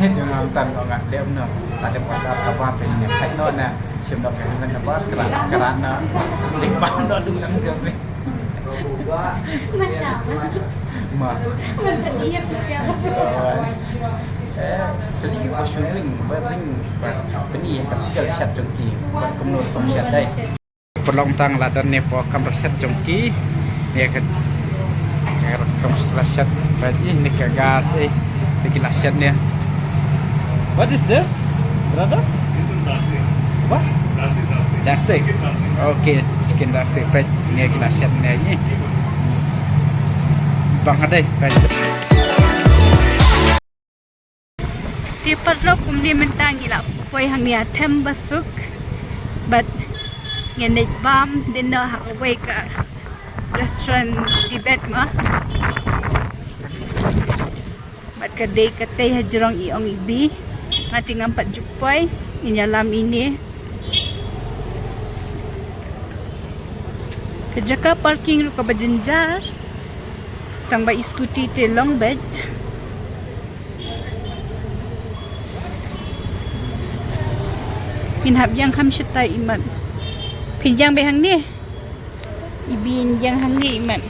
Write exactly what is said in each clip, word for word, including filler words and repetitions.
Jong nga tan ko nga dep no. Ta dep ka ta ba pe ne phet no na. Sim dok ka men na ba kra kra na. Sli ba no du kan ka si. Masha Allah. Ma. Man pynïap siap. Eh, sli ba shuring ba ring ba pynïap ka sial shat jong ki. Ba kumno tong shat dai. Pynlong tang la don ne po kam rashat jong ki. Ne ka, ka kam rashat ba ni ne ka gas eh. Te ki la shat ne. What is this, brother? This is dasi. What? Dasi, dasi. Dasi. Chicken dasi. Okay, chicken dasi. Pet ne ki la shat ne ni. Bang hadai. Pet. Te paralok, kumne mynta ngi la poi hangne ha Thambasuk. Bad ngi leit bam dinner ha kawei ka restaurant Tibet ma. Bad ka dei katei ha jrong i ong i Bi. Nga te ngam pat ju poi, ngin ïalam ine. Ka jaka parking ruh kaba jynjar. Tang ba i scooty te long beit. Ngin hap ïang kham shatai imat. Phin ïang beit hangne. I Bi in ïang hangne imat.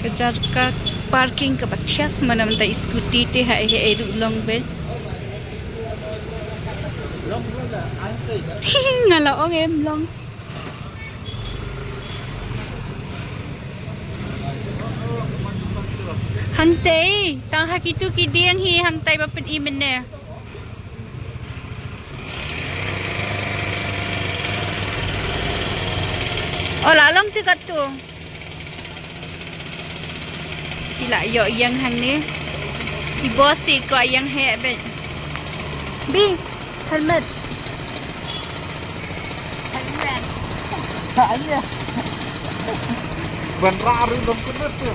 Ka jaka parking kaba thiah sma namar ta i scooty te ha ei ha ei ruh long beit. Nga la ong em long. Hangtei, tang ha kitu ki dieng hi hangtei ba pyn-i mynne. Oh, la long te katu. Ki la ïoh ïeng hangne. I boss te ko ïeng heh beit. Bi, helmet. Helmet. Ha, ïa. Ban ra ru dong kena tu.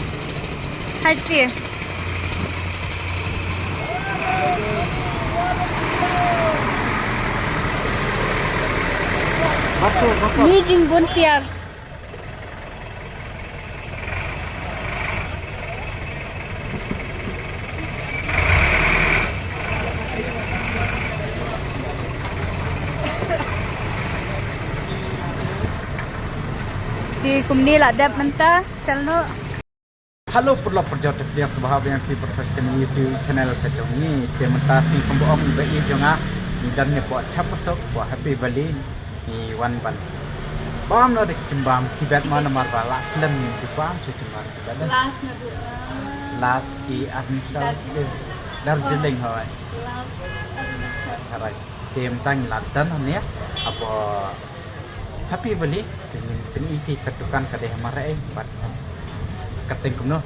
Hai te. Batul, batul. Ni jingbun tiar. Te kumne la dep mynta, chal noh. Hello, paralok parajor, te pdiang sngewbha ïa phi ba peit ka YouTube channel ka jong ngi. Te mynta sngi kumba ong ba ïeit jong nga, ngi don ne hapoh Thambasuk, hapoh Happy Valley, ngi wan ban bam noh da ki jingbam Tibet mo namar ba la slem ngi ju bam sha jingbam Tibet. Last na du. Last ki Arunachal, Darjeeling. Darjeeling, hooid. Last Arunachal. Alright. Te mynta ngi la don hangne hapoh Happy Valley, te ngin pyni ïa phi ka dukan ka dei ha mareh bad ka teng kumno.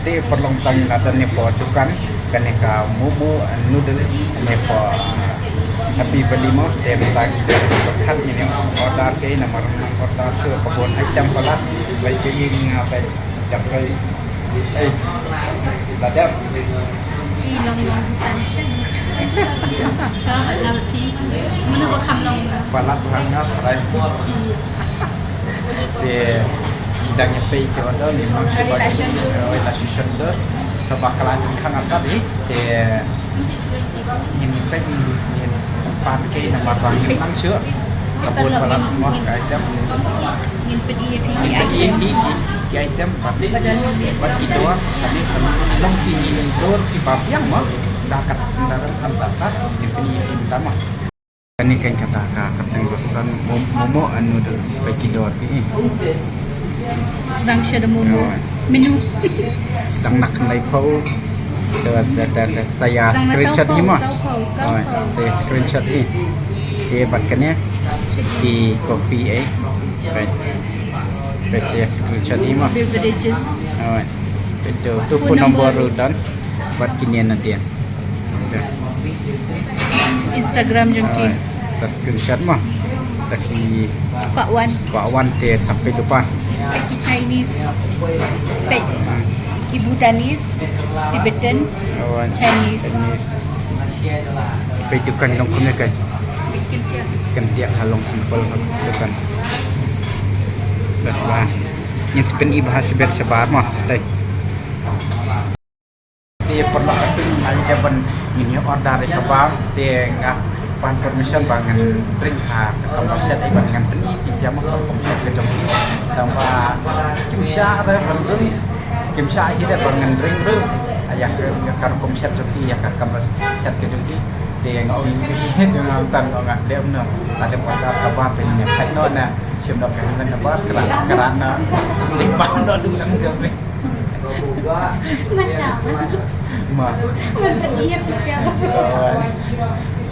Te paralok, mynta ngi la don ne hapoh dukan kane ka momo and noodles ne hapoh Happy Valley mo. Te mynta ngi don pyrkhat ngin order, kaei namar nang order shuh ka bun item palat. Bai phi ïa nga bai. Jap kai. Ei. La dep. Phi long long tan. Ka hap na phi. Mano ba kham long na. Palat ba kham nga, palat. Te dang ïa peit ki order, ngim nang shu ba. Oi, la shu shon to. Sa ba ka la jingkhang artat hi. Te Ngin peit, ngin pan kaei namar ba ngim nang shuh. Ka bun palat mo ka item. Ngin peit ïa phi ki item. Ki item bad ki dor. Kane ka long ki dor kiba biang mo. Da kat da kat da kat. Ngin peit ïa phi mynta mo. Kane kan kata ka kyrteng restaurant mo-, momo and noodles ba ki dor ki. Sdang sha da momo. Menu. Sdang na khyndai phew. Da, da, da, da, sa ïa screenshot hi mo. Sa ïa screenshot hi. Te bad kane ki coffee eh. Right. Sa ïa screenshot hi mo. Beverages. Alright. Ito, tu phone number ruh don. Bad kine na dia. Instagram jong ki. Ah, ta screenshot mo. Ta ki kwah wan. Kwah wan te sampai lupa. Peit ki Chinese. Peit ki Bhutanese, Tibetan, Chinese. Peit dukan long kumne kai. Peit kyntiak. Kyntiak ha long simple dukan. Bas ba. Ngin sa pyni bha shibit shabar mo. Stay. Te paralok, katno ngi dei ban ngin ïa order ïa ka bam, te nga pan permission ba ngan ring ha ka kamra shet, eh, ba ngan pyni ïa phi ïa ma ka rukom shet ka jong ki. Tang ba kim shah re ban ring, kim shah hi re ba ngan ring ruh ïa ka, ïa ka rukom shet jong ki, ïa ka kamra shet ka jong ki. Te nga ong ïa phi, te nga ong tang, nga dei ban, nga dei ban order ka bam, pynïaid noh na shim noh ka hynmen ba kra kra na. Dei bam noh dum lang jong phi. Masha Allah. Ma. Ngan pyni ïa phi sha.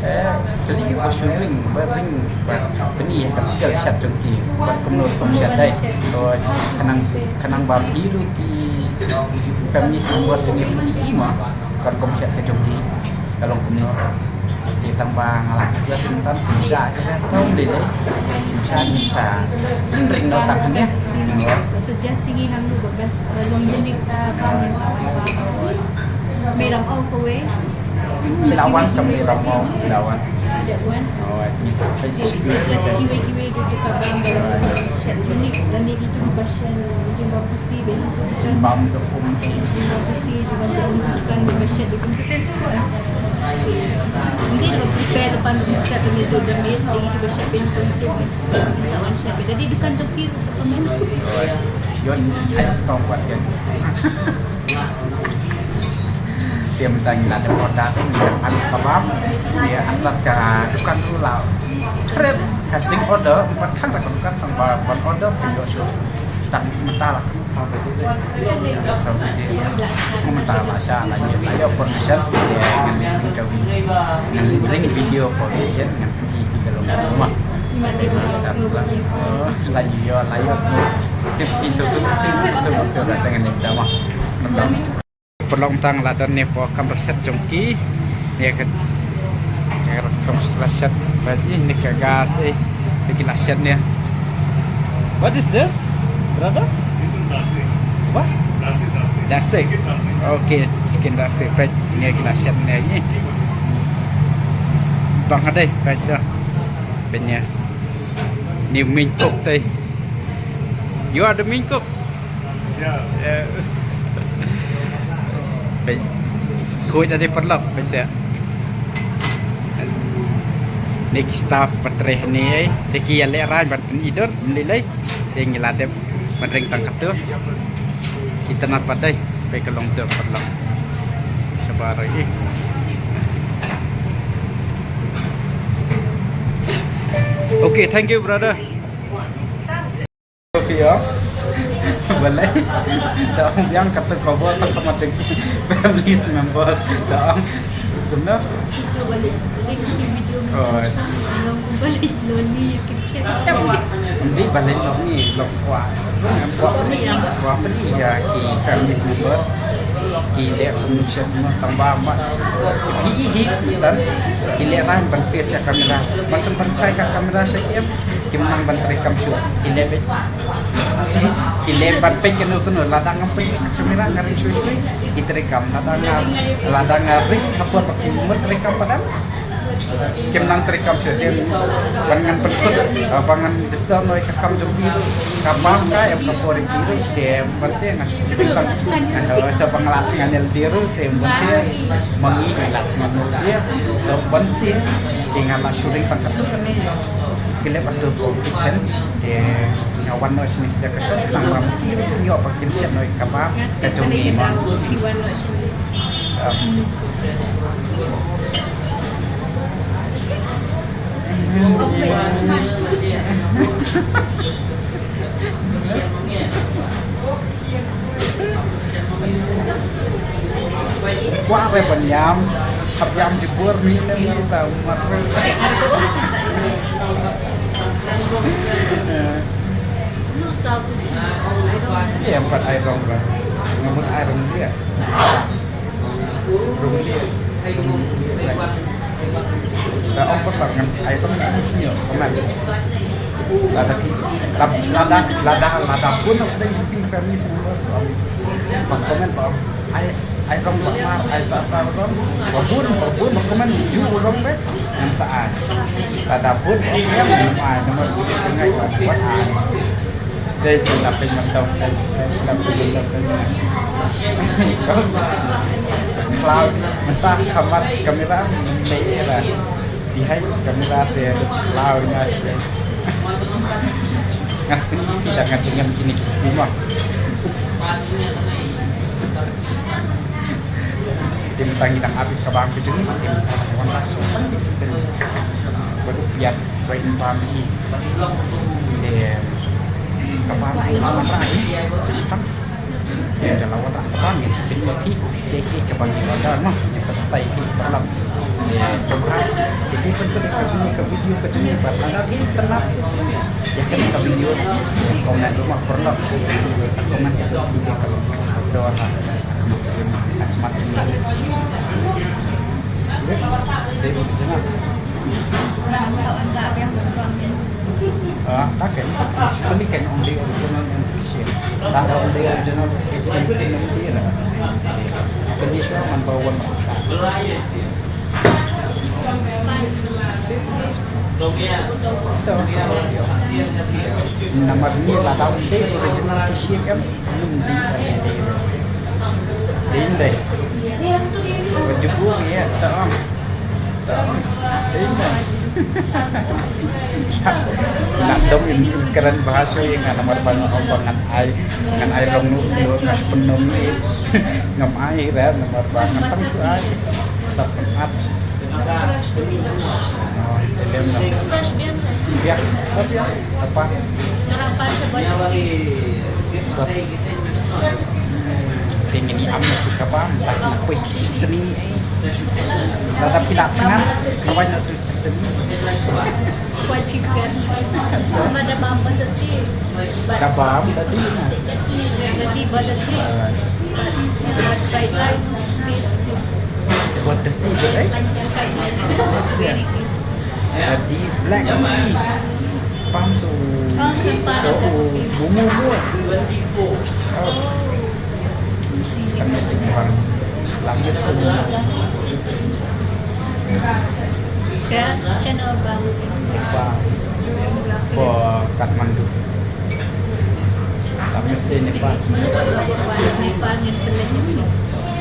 Eh, seli ba shu ring, ba ring, ba pyni ïa ka skill shet jong ki, ba kumno rukom shet dei. To, khnang, khnang ba phi ruh ki family members jong ngi ki i ma, ba rukom shet ka jong ki ka long kumno. Te tang ba nga la kit la sngewthuh, pynshai ka tong lei lei. Pynshai, pynshai. Pynring noh tang hangne. Suggest ïa ngi hangno ba best, eh, long unique, eh, bam. Mei Ram Au kawei. Lawan ka Mei Ram Au, lawan. That one. Oh, it means suggest kiwei kiwei ki ka bam ba long shet unique. Lane kitu ba shet jing bam. Bam da um. Yon, I just don't want it. Te mynta ngi la dep order, ngi la pan ka bam. Te atat ka dukan ruh la khreh ka jing order, pat khang da ka dukan tang ba ban order phi ïoh shuh. Tang mynta la Mynta la sha la ïoh, la ïoh permission, ngan leit ring ka video, ngan leit ring video permission, ngan pyni ïa phi ka long kumno. La ïoh, la ïoh sngewbha. Tip ki sngewthuh, sngewthuh, sngewthuh, sngewthuh, ngan leit da ma. Mynta. Paralok, mynta nga la don ne hapoh kamra shet jong ki. Ne ka, ka kamra shet ba ni, ne ka gas, eh, ne ki la shet ne. What is this, brother? This is dasik. What? Dasik, dasik. Dasik. Chicken dasik. Okay, chicken dasik. Peit, ne ki la shet ne ni. Bang hadai, peit dah. Peit ne. Ni main cook dei. You are the main cook. Yeah. Eh, peit. Khuid ade paralok, peit seh. Ni ki staff ba trei hangne, eh. Te ki ïaleh rain ban pyni dur, ym lei lei. Te ngi la dep ban ring tang katto. Itynnad pat dei, peit ka long dur paralok. Shabar ïa ki. Okay, thank you, brother. Phi ïa balei? Da ong biang kata khubor tang ka mat jong ki family members. Da ong kumno? Oh. Ym dei balei lok ni, lok kwah. Kwah pynïaid, kwah pynïaid ïa ki family members. Ki leh kumno shet kumno tang ba mat. Ki hi hi tan. Ki leh rain ban face ïa camera. Ba shen ban try ka camera sha ki em. Kim nang ban trei kam shuh. Ki leh beit. Ki leh ban peit kano kano, lada ngam peit ka kamera nga ring shuh shuh. Ki trei kam, lada nga, lada nga ring ha por ba kim mut trei kam pat em. Kim nang trei kam shuh, dei ban ngan pynkut, ah, ba ngan disturb noh ïa ka kam jong ki. Ka bam ka em ka por ki ruh, dei ban seh nga shu peit tang. Nga sa ba nga la thngan ïa lade ruh, dei ban seh ma ngi ngi la thngan ïa lade. So ban seh, dei nga la shu ring tang katto katne. Ki leh ba to ko kitchen, te nga wan noh shane sha ka shop, khnang ba ki ïoh ba kin shet noh ïa ka bam ka jong ngi ma. Ki wan noh shane. Um. Kwah re ban ïam, hap ïam jubor mi ne mi ta umar re. Ïa, pat ai rong re. Nga mut ai rong ïa. Rong ïa. Rong ïa. Da ong pat ngan ai tang ngan sñiuh, pynban. Lada ki, lada, lada, lada, lada bun ap dei pi family semua. Pas komen ba ai, ai rong ba mar, ai ba ba rong. Ba bun, ba bun, ba komen ju rong be. Ngan sa ai. Lada bun, ba ai, nama ngai ba buat ai. Dei pun ap pun mantau, dei pun ap pun mantau. Cloud, mynta khmat kamera mynta era. Behind kamera te cloud nga sdang. Nga sdang ïa phi da nga jingim kine ki sdang ma. Te mynta ngi dang ap ïa ka bam ka jong ngi, te mynta ngi wan sa shu pan ki chicken. Ba duk ïa bai bam hi. Te ka bam ka bam. Te da la wanrah ka bam, ngan sa pyni ïa phi kaei kaei kaba ngi order noh, ngan sa batai ïa phi paralok. Ïa, sngewbha ïa phi pyntrei ïa ka video, ka video ka jong ngi ba lada phi sngewtynnat ïa kane ka video, comment ruh ma paralok. Comment ïa phi ïa ka video ha, ha khmat jong ngi. Dei ba jong nga. Ah, ta ken. Kane ken only original and official. Tang ba only original is in, in India. Kane shuwa man ba wan. Namar ngi la da only original official kan. Dei, dei. Dei, dei. Wa jubur ïa, ta am. Ta am. Dei, dei. Nga dom im, im kren bahasa ïa nga namar ba nga ong ba ngan ai, ngan ai long nu, nu, ngan pynnom ni. Ngam ai ra namar ba ngan tang shu ai. Sa pynat. Oh, lem na. Biak, biak. Apa? Te ngin ïa am na ka bam, ta ki poi ki sitni. Lada phi lah thngan, ka wan na tu sitni. Quite prepared. Mama da bam ba da ti. Da bam da ti na. Da ti ba da ti. But fried rice, tasty. What the food, eh? Fried rice. Very tasty. But the black rice. Pam so. Oh, the pam. So, bumu bumu. Oh. Kami tinggal langit. Channel baru. Nepal. Ko Kathmandu. Kami mesti Nepal. Nepal yang pelik.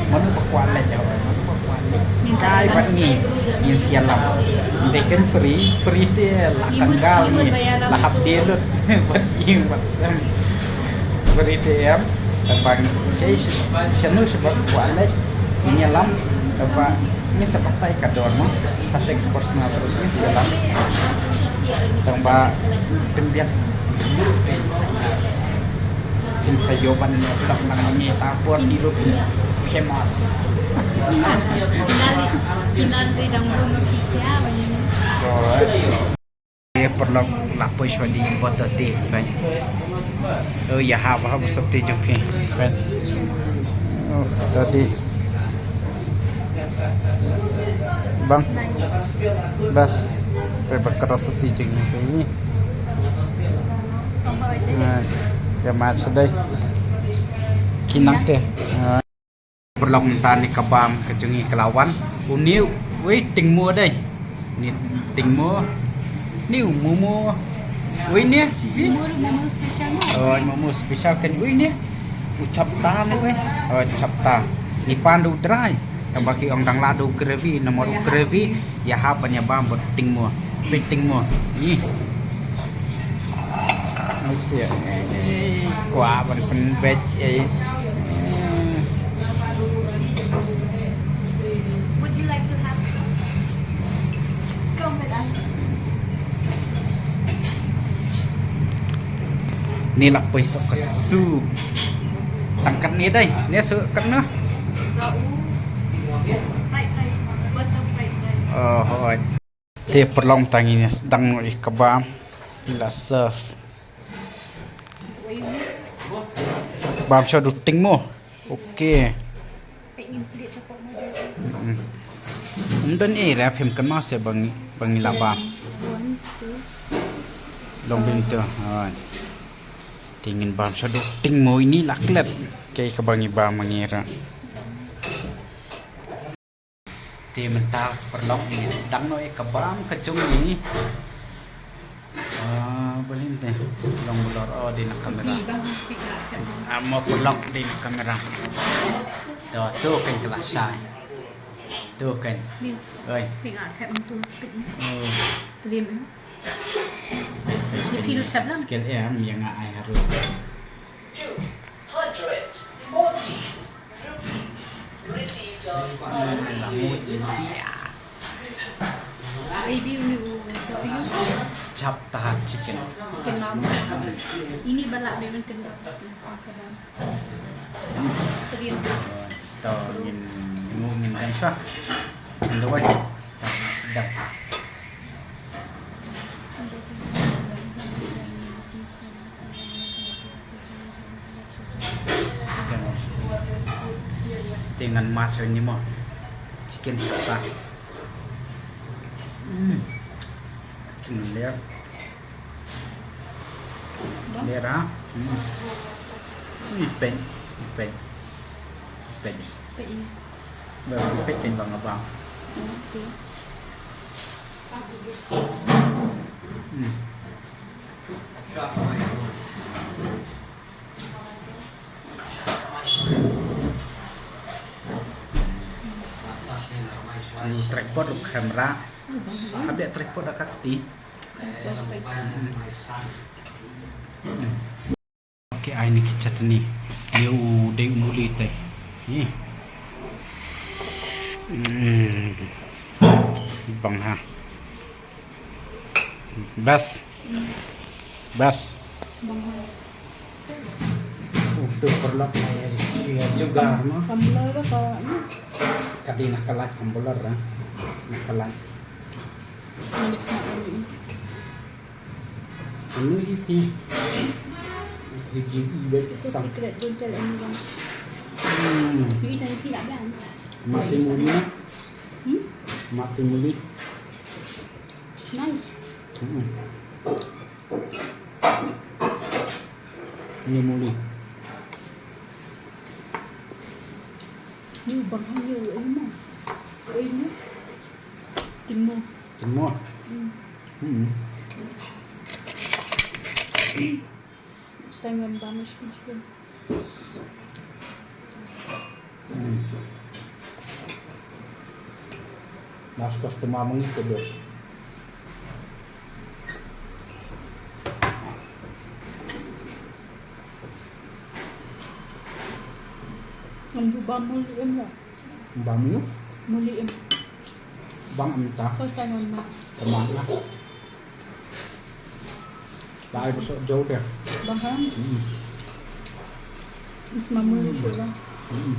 Mano ba kwah leit, mano ba kwah leit. Kai bad ngi, ngin sa ïalam. They can free, free te la tanggal ngi. La hap dei lut. Bad ngi bad em. Free te em. Tang ba ngi shano shano ba kwah leit. Ngin ïalam. Tang ba ngin sa batai ka dor mo. Sa text personal terus ngin sa ïalam. Tang ba pynbiang. Pynsayo ban ïa vlog nang nang ïa ta por ti ruh phi famous. Kinan ri dang belum official. Ïa paralok la poi shuwa di bot te phi. Oh ïa hap hap sop te jong phi. Oh tadi. Bang. Bas. Phi ba ka rok sop te jong phi. Ïa mat sa dei. Ki nang te. Paralok mynta ne ka bam ka jong ngi ka la wan. Une u wei tingmo dei. Ne tingmo. Ne u momo. Wei ne. Momo, momo special mo. Oh, momo special kan wei ne. U chapta ne wei. Oh, chapta. Ne pan du dry. Tang ba ki ong dang la du gravy, namar u gravy. Ïa hap ban ïa bam bad tingmo. Bad tingmo. Ih. Asia. Kwah ban pynbeit ei. Would you like to have some? Come with us. Ni la poi sok ka soup. Tang kat ni dei. Ni soup kat na. Fried rice, butter fried rice. Oh, hoi. Te paralok tang ini sdang ïa ka bam. Ila serve. Bam sha du tingmo. Okay. Mm. Ym don ei ra phim kan ma se bang bang ila bam. Long bim tu. Te ngin bam sha du tingmo ini la klet. Kei ka bang i bam ngi ra. Te mynta paralok ngi dang noh ïa ka bam ka jong ngi. Ah, balin te long balor oh dei na kamera. Ah, mo paralok dei na kamera. To, to kan ka la shai. To kan. Oi. Phi nga thep tu pit ni. Oh. Trim. Ni phi lu thep lang. Skel em yang nga ai haru. Two hundred forty rupees received on. Baby, uni u, u, u. Chapta chicken. Chicken mama. Ini ba lah memang kena. To ngin, ngin, ngin dang sah. Ngin dawai. Dang. Dang. Te ngan mad ïa uni mo. Chicken tikka. Hmm. Chicken ler. Ler ah. Hmm. Ipin, ipin. Ipin. Ipin. Ba, ipin bang abang. Okey. Hmm. Ïa u tripod, u camera. Hap ïa tripod ha ka kti. Perfect. Hmm. Okay, ai ni ki chutney. Ïa u dei u muli te. Ni. Hmm. Bang ha. Bas. Bas. Bang ha. Uh, tu perlu saya juga, ma. Kam blur ka, hmm? Ka dei na ka light kam blur, ah. Na ka light. Anu hi hi. Hi ji i bet. It's a secret, don't tell anyone. Hmm. You eat and eat lah, blan. Mati muli. Hmm? Mati muli. Nice. Hmm. Ni muli. Ni bang hang ni, eh, ni. Eh, ni. Tin mo. Tin mo. Hmm. Hmm. Next time when banish, please. Hmm. Last customer mangit tu, bos. Ngan bu bam muli em lah. Bam muli? Muli em. Bam em ta. First time on ma. Teman lah. Lai besok jauh dia. Bang kan? Hmm. Is mamul ni sila. Hmm.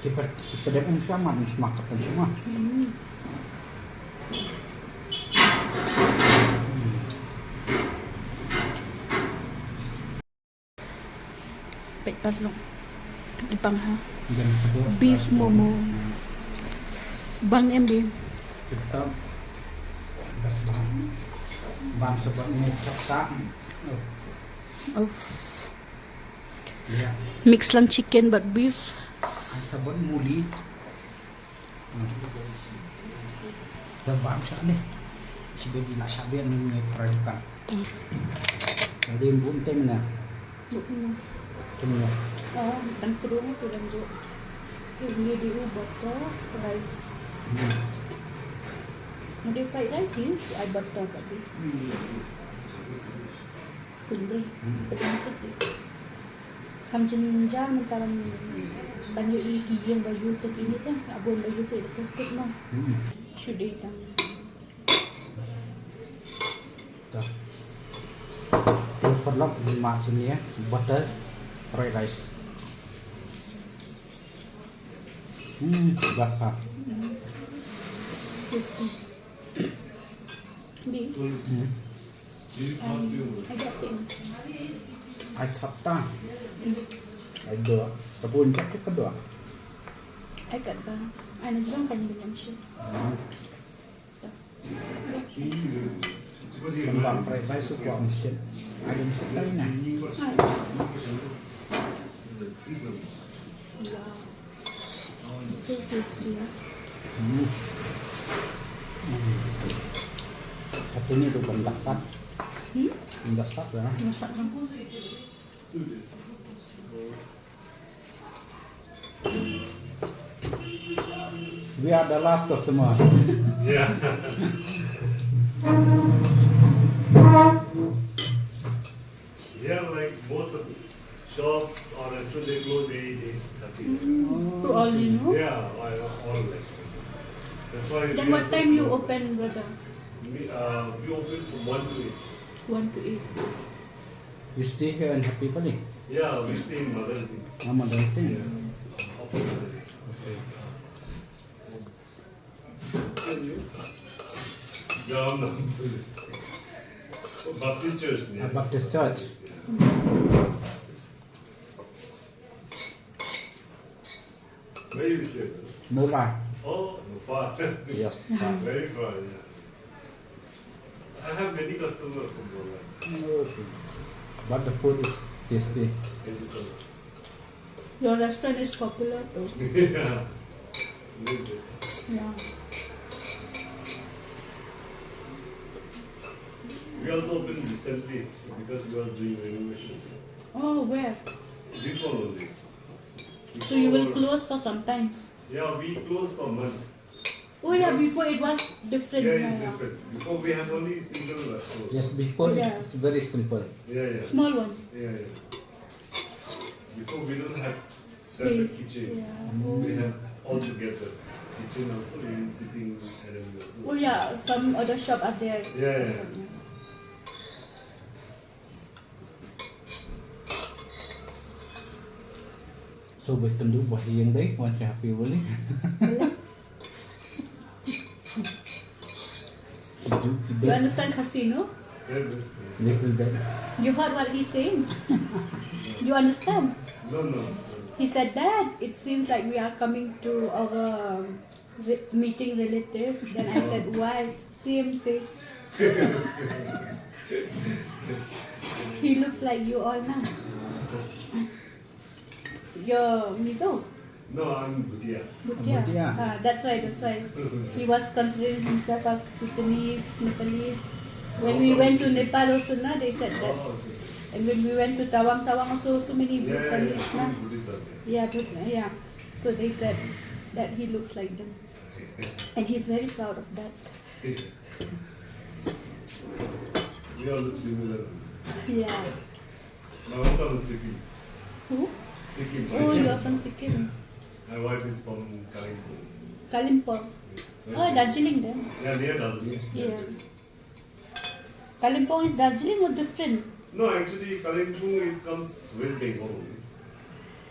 Ki ped-, ki pedep um shuwa, mat um shuwa, kat um shuwa. Hmm. Peit paralok. Bang ha. Beef momo. Bang em bi. Bas bang. Bang sebab ni chapta. Oh. Mix lang chicken bad beef. Sabon muli. Te bam sha ne. Shi bad la sha bad ne try dukan. Jadi bun te mena. Bun. Te mena. Oh, kan kru tu dan tu. Tu ni di u butter rice. Ni fried rice ni, ai butter tadi. Sekundai. Pelan tu sih. Kham jynjar mynta ban ïohi ki ïing ba use da kine te, aba use da plastik noh. Hmm. Shu dei tang. Te paralok, ngin mad shuh ne butter fried rice. Hmm, bha. Hmm. Tasty. Di. Hmm. Um, I got it. Ai thap ta. Ai do. Ka bun ka ka do. Ai kat ba. Ai na jong kan bun shi. Hmm. Kan ba fried rice su kwah shi. Ai dum shi ta na. Ai. Wow. So tasty, yeah. Hmm. Hmm. Katini tu pun dasar. Hmm? Dasar ya. Masak lang. We are the last customer. Yeah. Yeah, like most of the shops or restaurant, they close, they they nothing. Too early, no? Yeah, all, all like. That's why. Then We what are so time you close. Open, brother? We, uh, we open from one to eight. One to eight. You stay here in Happy Valley? Yeah, we stay in Madan. Nama Dantin? Yeah. Upper Madan. Okay. Yeah, I'm not. Baptist church. Ah, Baptist church. Where you stay? Mora. Oh, far. Yes. Very far, yeah. I have many customers from Mora. Okay. But the food is tasty. Thank you so much. Your restaurant is popular too. Yeah. Amazing. Yeah. We also opened recently because we are doing renovation. Oh, where? This one only. So you will Before- close for some time. Yeah, we close for a month. Oh yeah, before it was different. Yeah, Yeah, it's yeah. Different. Before we have only single restaurant. Yes, before Yeah. It's very simple. Yeah, yeah. Small one. Yeah, yeah. Before we don't have separate Space. Kitchen. Yeah. We have all together. Kitchen also, we sitting area also. Oh yeah, some other shop are there. Yeah, yeah. So we can do what you and they want to Happy Valley. You understand Khasi, no? Very good. Little bit. You heard what he's saying? You understand? No, no. He said that it seems like we are coming to our um, re- meeting relative. Then I said, why? Same face. He looks like you all now. You're Mizo? No, I'm Bhutia. Bhutia. Bhutia. Ah, that's why, that's why. He was considering himself as Bhutanese, Nepalese. When we went to Nepal also, na, they said that. Oh, okay. And when we went to Tawang, Tawang also, so many Yeah, yeah, Bhutanese, yeah. na. Buddhist are there. Yeah, Bhut- yeah. So they said that he looks like them. And he's very proud of that. We all look similar. Yeah. My uncle is Sikkim. Who? Sikkim. Oh, you're from Sikkim. My wife is from Kalimpong. Kalimpong. West Oh, Bengal. Darjeeling then. Yeah, near Darjeeling. Yeah. Kalimpong is Darjeeling or different? No, actually, Kalimpong is comes West Bengal only.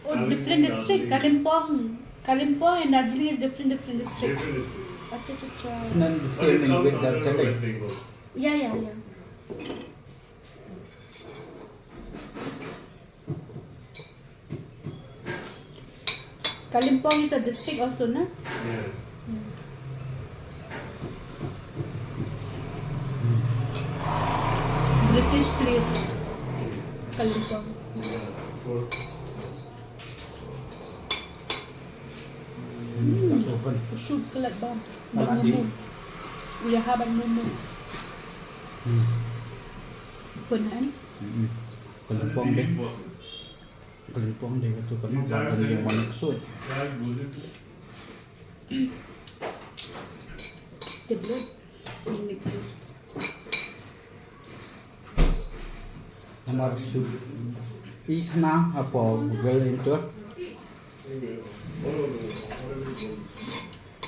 Oh, Kalimpong, different district. Darjeeling. Kalimpong, Kalimpong and Darjeeling is different, different district. Different district. Acha, acha, It's acha. not the But same it in comes with under Darjeeling. West Bengal. Yeah, yeah, yeah. Kalimpong is a district also, na? Yeah. British place. Kalimpong. Yeah. For Mm, that's open. Soup kalat bam. Kalat Bam di. mumu. Uya ha bam mumu. Hmm. Pun kan? Hmm. Kalimpong deh. Kalimpong deh itu kan. Bam deh maksud. Teblo. Unique taste. Namar shu i khana hapoh Google into.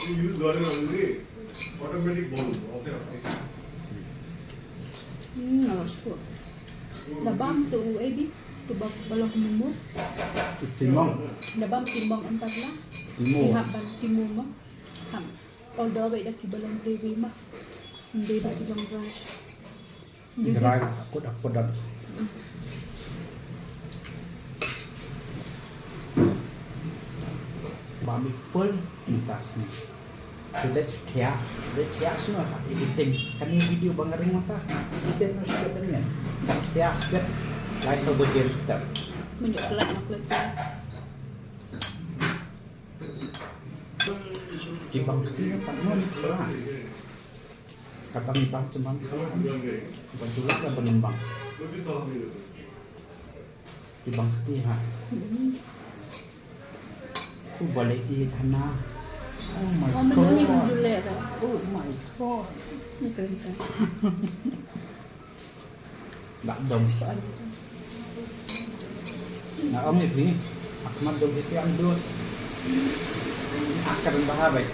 You use garden only automatic bowl. Okay, okay. Hmm, awas tu. Da bam tu uebi tu ba balok mumu. Timong. Da bam timong empat lah. Timong. Ihap ban timong ma. Ham. Although ba da ki balong baby ma. Baby ki long dry. Dry, takut apa dah. Bami full intas ni. Sudah setia, sudah setia semua editing. Kani video bang ring mata. Editing na sudah dengan. Setia sikit. Lai sa bejam step. Menjuk kelat nak kelat. Ki bang kti pat mo ni sala. Ka bang i bang cemang sala. Ban tulak ka ban bang. Ki bang kti ha. U bale i thana. Oh my God. Oh my God. Dak dong sa. Na ong ïa phi. Ak mat dong ïa phi am dut. Ak kren bah bai.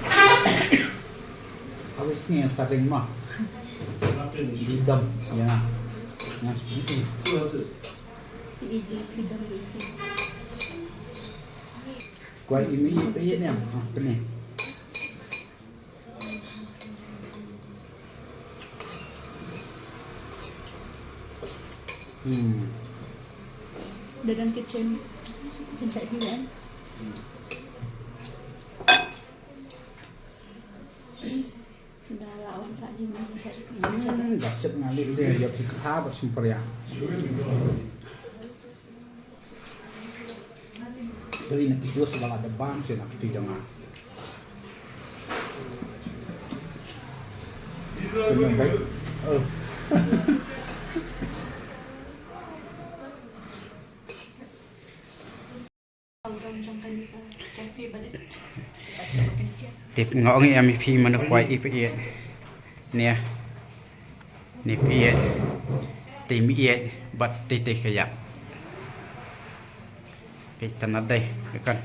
Awis ni sa ring ma. Di dong ya. Ngas phi. Ti i di phi dong ïa phi. Kwai imi imi imi am. Ha, kene. Hmm. Dalam kitchen. Pencet dulu kan. Dah lawan saat ini. Hmm, dah set ngali je, ya kita bersumpah ya. Dei na ki dos ba la da bam sha na ki ti jong nga. Kynmaw bha. Oh. Tip nga ong ïa mi phi mano kwai i phi ïa. Nia. Ni phi ïa. Te mi ïa. Bad te te ka ïa. Phi tanat dei. Kan.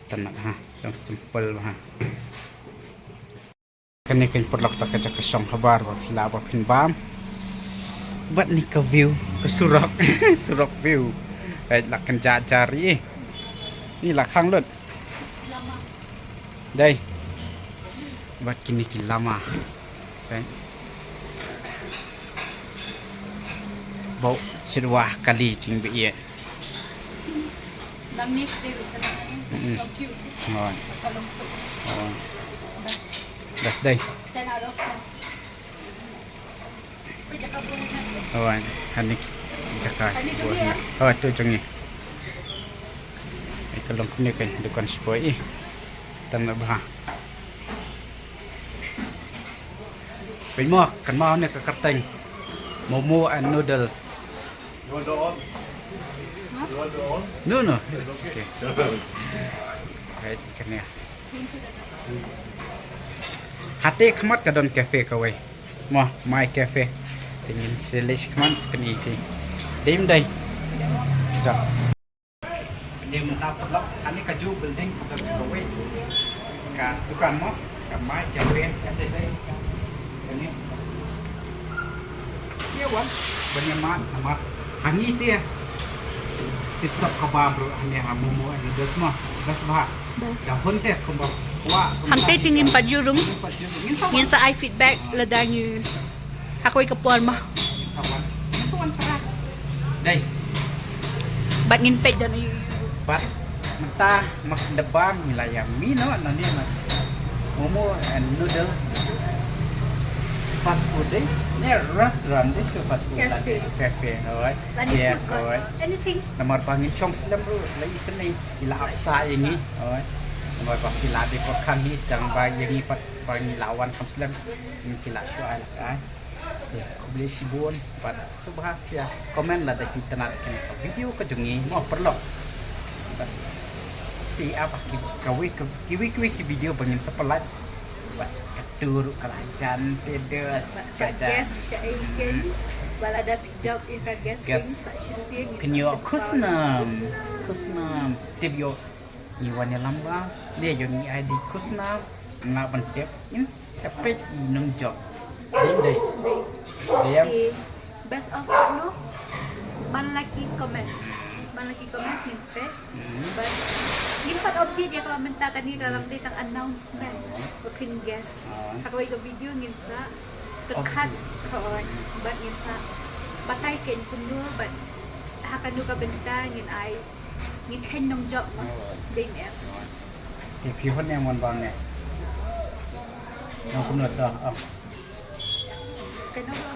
Tanat ha. Dang simple ha. Kane kan paralok ta ka jaka shong habar ba phi lah ba phin bam. Bad ni ka view ka surok. Surok view. Ai la kan ja jari. Ni la khang lut. Dei. Bad kini ki lama. Dei. Bau sirwa kali jing bi ye. Lang ni dei. Mm. Long view. Hoi. Long view. Hoi. Best dei. Ten out of ten. Hoi, hani jaka. Hoi, tu jong ngi. Ai ka long kumne ka dukan spoi i. Tang na bha. Pynmo kan mau ne ka kyrteng. Momo and noodles. You want the all? Huh? You want the all? No, no. It's okay. Right, kan ya. Hate khmat ka don cafe kawei. Mo, My Cafe. Te ngin silish khmat skni ki. Dim dai. Ja. Dim ta paralok. Ani ka ju building ka don kawei. Ka dukan mo. Ka My Cafe. Ka te dai. Ani. Sia wan. Bani mat, mat. Ani te. Tip top ka bam bro. Ani ha momo ani des mo. Des bah. Best. Hangtei te ngin pat ju rung. Ngin sa ai feedback lada ngi ha kawei ka por ma. Dei. Bad ngin peit don ïa. Bad mynta ma ka dei ba ngi la ïa mih noh nangne na momo and noodles. Fast food dei. Ne restaurant dei, shu fast food la dei. Cafe. Cafe, alright. Yeah, food court. Alright. Anything. Namar ba ngin shong slem ruh la isynei. Ki la ap sah ïa ngi. Oi. Namar ba ki la dei pat khang hi tang ba ïa ngi pat ba ngi la wan kham slem. Ngi ki la shu ai la kai. Ïa, khublei shibun bad sngewbha sa comment lada phi tnat kane ka video ka jong ngi mo paralok. Bas. Sa ap ha ki kawei ka kiwei kiwei ki video ba ngin sa pynlait. Bad katu ruh ka la jan te des. Bad sa jan. Guest sha ïa ki. Ba lada phi jop ïa ka guest. Guest. Sa shisien. Phin ïoh khusnam. Khusnam. Tip ïoh. Ngi wan ïalam ba ne jong ngi ai di khusnam. Nga ban tip in ka peit i nongjop. Dei dei. Dei. Dei. Best of no. Man la ki comment. Man la ki comment ngin peit. Hmm. But ngin pat update ïa ka mynta kane ka long dei tang announcement. Ba phin guess. Ah. Ha kawei ka video ngin sa pynkhot. Update. Hooid. But ngin sa batai kein kumno but ha kano ka bynta ngin ai. Ngin kheiñ nongjop ma. Oh. Dei ne. Oh. Te phi hon ne mon bang ne. Nong kumno to. Oh. Kano ba.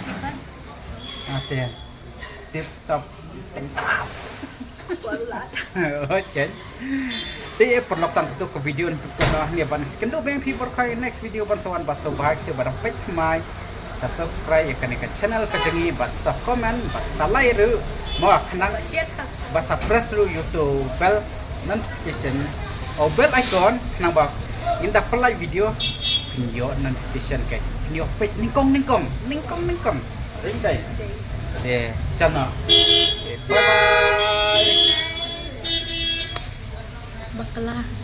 Iban. Ah, te. Tip top. Tengkas. Okay. Te e paralok, tang katto ka video, ngan pynkut noh hangne bad ngan sa ïakynduh biang ïa phi baroh ha ka next video ban sa wan. Bad sngewbha ïa kito kiba dang peit thymmai, sa subscribe ïa kane ka channel ka jong ngi, bad sa comment, bad sa like ruh, mo, khnang, bad sa press ruh ïa uto u bell notification, o bell icon, khnang ba ynda pynlait video phin ïoh notification, ka phin ïoh peit nyngkong nyngkong, nyngkong nyngkong. Ring dai. Te, chano. Bye bye. Bakla.